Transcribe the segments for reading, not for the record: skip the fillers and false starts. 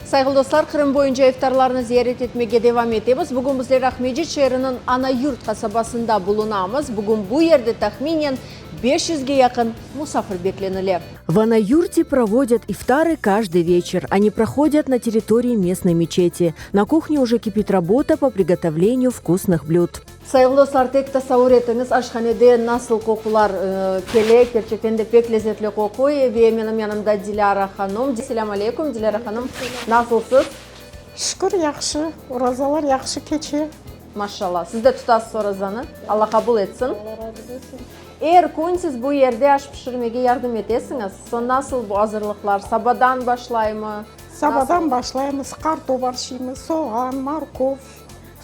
Sayğılı dostlar, Qırım boyunca iftarlarnı ziyaret etmege devam etemiz. Bugün bizler Aqmescit şeeriniñ Ana-Yurt qasabasında bulunamız. Bugün bu yerde tahminen 500ge yaqın musafir beklenile. В Ana-Yurte provodят iftarы каждый вечер. Они проходят на территории местной мечети. На кухне уже кипит работа по приготовлению вкусных блюд. Sayğılı dostlar, tek tasavur etiñiz, aşhanede nasıl qoqular kele, kerçekten de pek lezetli qoqu. Ve menim yanımda Dilâra hanum. Selâm aleyküm, Dilâra hanum, nasılsız? Şükür, yahşı, orazalar yahşı keçe. Maşallah, siz de tutasız orazanı, Alla qabul etsin. Alla razı bolsun. Er kün siz bu yerde aş pişirmege yardım etesiñiz. Soñ nasıl bu azırlıqlar, sabadan başlaymı? Sabadan başlaymız, qartop arşıymız, soğan, morkov.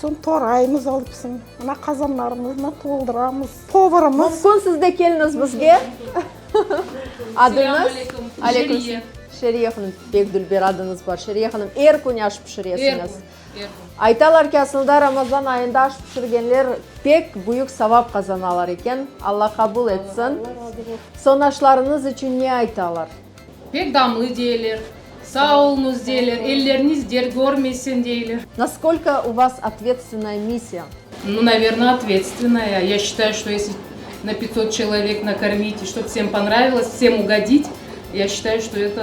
Soñ toraymız alıpsıñ, mına qazanlarımıznı toldıramız. Povarımız. Mümkün siz de keliñiz bizge. Adıñız? Aleyküm. Şeriye. Şeriye hanım, pek dülber adıñız bar. Şeriye hanım, er kün aş pişiresiñiz. Er kün, er kün. Aytalar ki, asılda Ramazan ayında aş pişirgenler pek büyük savap qazanalar eken. Alla qabul etsin. Allah razı olsun. Soñ aşlarıñız içün ne aytalar? Pek damlı deyler, sağ oluñız deyler, elleriñiz dert körmesin deyler. Naskolko u vas otvetstvenaya missiya? Nu, naverno, otvetstvenaya. Ya şçitayu, şto esli na pyatsot çelovek nakormit i ştob vsem ponravilos, vsem ugodit, ya şçitayu, şto eto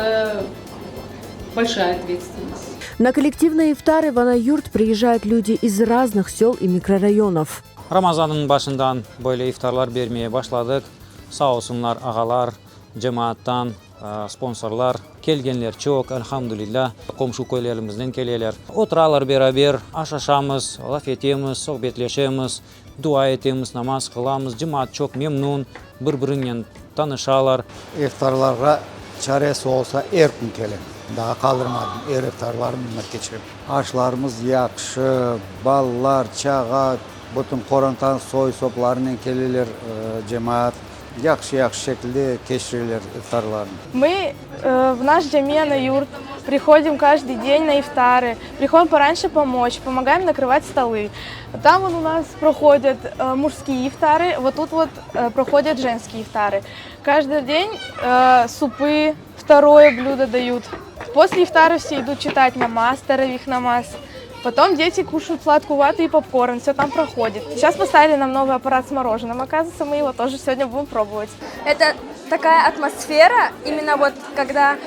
bolşaya otvetstvennost. Na kollektivnıye iftары в Ana-Yurt priezжают люди iz razных sel i mikrorayonov. Ramazannıñ başından böyle iftarlar bermeye başladıq. Sağ olsunlar ağalar, Cemaattan sponsorlar kelgenler çoq, elhamdülilâ, qomşu köylerimizden keleler. Oturalar beraber, aş aşamız, laf etemiz, sohbetleşemiz, dua etemiz, namaz qılamız. Cemaat çoq memnun, bir-birinen tanışalar. İftarlarğa çaresi olsa er kün kelem, daa qaldırmadım, er iftarlarnı mında keçirem. Aşlarımız yahşı, balalar, çağa, bütün qorantanıñ soy-soplarınen keleler cemaat. Yahşı-yahşı şekilde keçireler iftarlarnı. Мы в наш cami Ana-Yurt приходим каждый день на ифтары, приходим пораньше помочь, помогаем накрывать столы. Там вон у нас проходят мужские ифтары, вот тут вот проходят женские ифтары. Каждый день супы, второе блюдо дают. После ифтара все идут читать намаз, таравих намаз. Потом дети кушают сладкую вату и попкорн, все там проходит. Сейчас поставили нам новый аппарат с мороженым, оказывается, мы его тоже сегодня будем пробовать. Это такая атмосфера, именно вот когда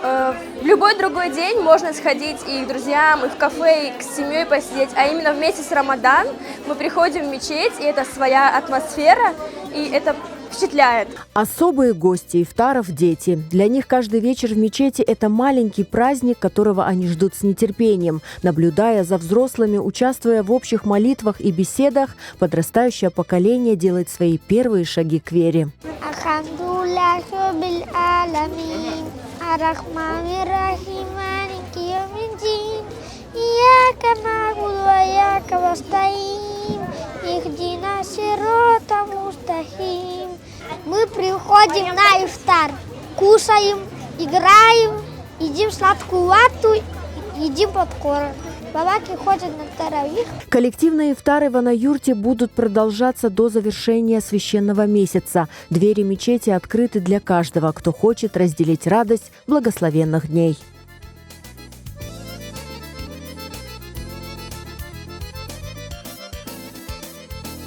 в любой другой день можно сходить и к друзьям, и в кафе, и к семьей посидеть, а именно в месяц Рамадан мы приходим в мечеть, и это своя атмосфера, и это впечатляет. Особые гости ифтаров – дети. Для них каждый вечер в мечети – это маленький праздник, которого они ждут с нетерпением. Наблюдая за взрослыми, участвуя в общих молитвах и беседах, подрастающее поколение делает свои первые шаги к вере. Alhamdulillah Rabbil alemin Ar-Rahmanir-Rahim Maliki yevmiddin İyyake na'budu ve iyyake nesta'in İhdina sirata mustaqim Мы приходим на ифтар, кушаем, играем, едим сладкую вату, едим попкорн. Бабаки ходят на таравих. Коллективные ифтары в Ана-Юрте будут продолжаться до завершения священного месяца. Двери мечети открыты для каждого, кто хочет разделить радость благословенных дней.